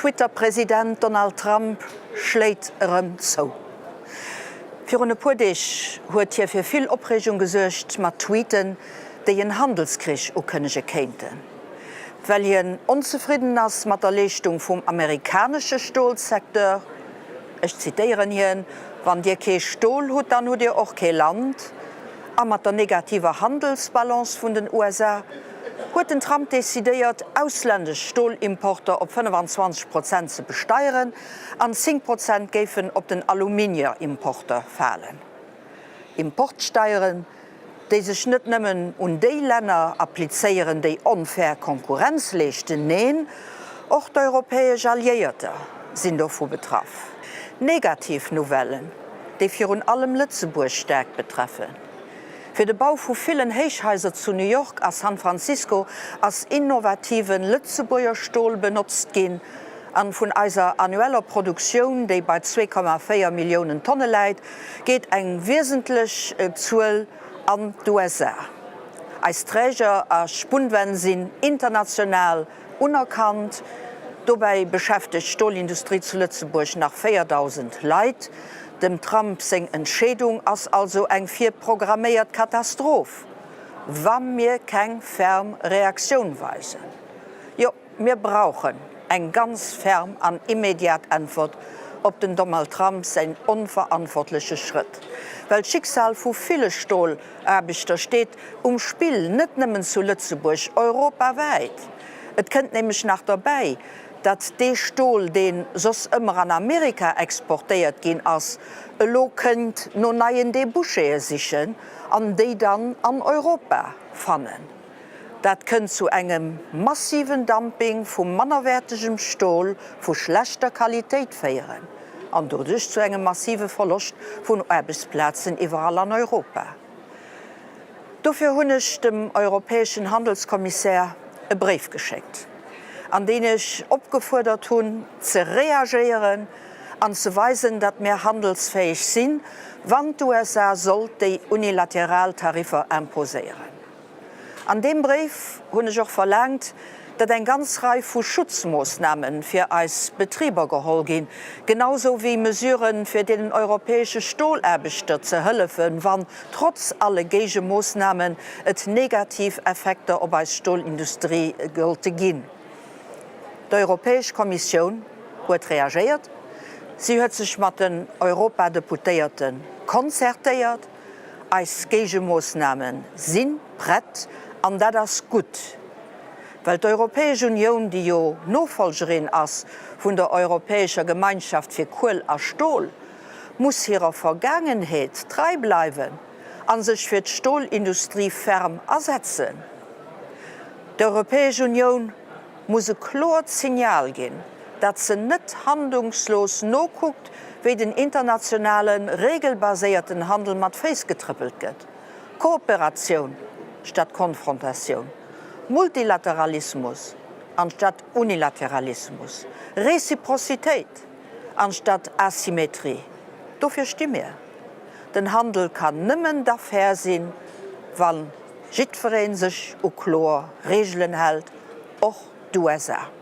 Twitter-President Donald Trump schléit erëm zou. Virun e puer Deeg huet hie fir vill Opreegung gesuergt mat Tweeten, déi en Handelskrich ukënnege kéinten. Well hien onzefridden ass mat der Leeschtung vum amerikanesche Stolsecteur, ech zitéieren hien, Wann Dir kee Stol hutt, dann hutt Dir och kee Land, a mat der negativer Handelsbalance vun den USA, huet den Trump decidéiert, ausländesch Stolimporter op 25 Prozent ze besteieren an 10 Prozent géifen op den Aluminiumimporter falen. Importsteieren, déi sech net nëmmen un déi Länner applizéieren, déi onfair Konkurrenz leeschten, neen, och d'europäesch Alliéierter sinn dovu betraff. Negativ Nouvellen, déi virun allem Lëtzebuerg staark betreffen. Fir de Bau vu villen Héichhaiser zu New York a San Francisco ass innovativen Lëtzebuerger Stol benotzt ginn an vun eiser annueller Produktioun, déi bei 2,4 Milliounen Tonne läit, geet eng wiesentlech Zuel an d'USA. Eis Träger a Spunwänn sinn international unerkannt. Dobäi beschäftegt d'Stolindustrie zu Lëtzebuerg nach 4.000 Leit. Dem Trump seng Entscheedung ass also eng virprogramméiert Katastroph, wa mir keng ferm Reaktioun weisen. Jo, mir brauchen eng ganz ferm an immediat Äntwert op den Donald Trump säin onverantwortleche Schrëtt. Well d'Schicksal vu ville Stolaarbechter steet um Spill, net nëmmen zu Lëtzebuerg, europawäit. Et kënnt nämlech nach derbäi, datt dee Stol, dee soss ëmmer an Amerika exportéiert ginn ass, elo kënnt no neien Débouchéë sichen an déi dann an Europa fannen. Dat kënnt zu engem massiven Dumping vu mannerwäertegem Stol vu schlechter Qualitéit féieren an doduerch zu engem massive Verloscht vun Aarbechtsplazen iwwerall an Europa. Dofir hunn ech dem europäeschen Handelskommissär e Bréif geschéckt, an deen ech opgefuerdert hunn, ze reagéieren an ze weisen, datt mir handelsfäeg sinn, wann d'USA sollt déi unilateral Tariffer imposéieren. An deem Bréif hunn ech och verlaangt, datt eng ganz Rei vu Schutzmoossname fir eis Betriber geholl ginn, genau sou wéi Mesuren, fir deenen europäesche Stolaarbechter ze hëllefen, wann, trotz alle Géigemoossnamen, et negativ Effekter op eis Stolindustrie sollte ginn. D'Europäesch Kommissioun huet reagéiert. Si huet sech mat den Europadeputéierte konzertéiert. Eis Géigemoossname si prett, an dat ass gutt, well d'Europäesch Unioun, déi jo Nofolgerin ass vun der Europäescher Gemeinschaft fir Kuel a Stol, muss hirer Vergaangenheet trei bleiwen a sech fir d'Stolindustrie ferm asetzen. D'Europäesch Unioun muss e kloert Signal ginn, datt se net handlungslos nokuckt, wéi den internationale regelbaséierten Handel mat Féiss getrëppelt gëtt. Kooperatioun statt Konfrontatioun, Multilateralismus anstatt Unilateralismus, Reciprocitéit anstatt Asymmetrie, dofir sti mir. Den Handel kann nëmmen da fair sinn, wa jiddweree sech u kloer Reegelen hält, och d'USA.